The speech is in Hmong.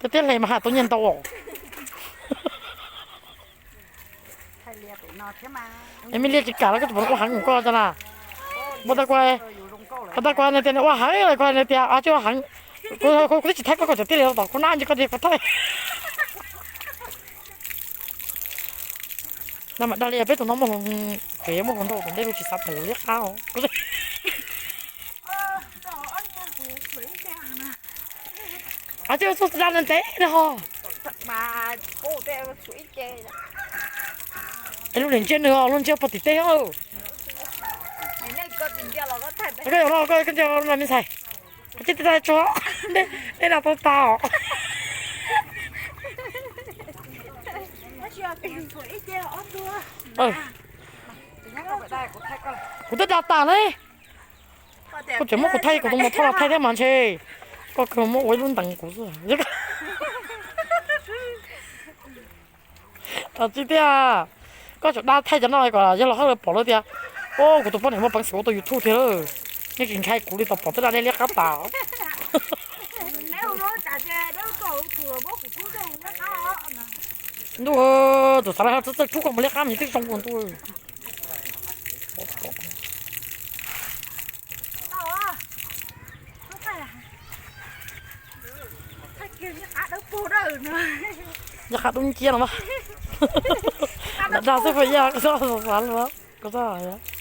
Cov tib li mas haj tau nyiaj ntau os. Es me liaj tsis kam los koj tus poj niam ua heev koj cov na. Muab tau koj, tau koj nws tias nws ua heev los koj nws tias tsis ua heev. Kuv twb tsis thaij koj, koj cov tib li los tom kuv nab ntsis koj tias kuv thaij. No mas dag li peb tus no muaj hluas, tseem yuav muaj hluas nraug tom ntej los tsis xav tawm liab qab os. Ab, tsis txhob dag ntev ntev li ho. Es lub niam ntsia nws os, lub ntsia pog tim teb os. Koj yuav no koj ntsia no me ntxhais. Tsis tau tso, dej dag tau tas os. Kuv twb dag tas ne. Koj tseem muab kuv thaij, kuv tus muam thauj los thaij thiab mas ntshe koj kawg muab ua ib lub ntees kuv xwb. Tsis tiag, koj tseem dag thaij cov no kom yog los hauj lwm pom lawv tias, o, kuv tus poj niam muaj peev xwm ua tau YouTube thiab lawm. Yeej tsis ntshai kuv li, tau pom twb dag nej liab qab tas. Ntuj, tus xav lawv txawj txawj rub koj mus liab qab mas twb zoo ua ntuj. Liab qab dub nciab no mas. Dag xwb puas yog, koj xav xav los koj xav.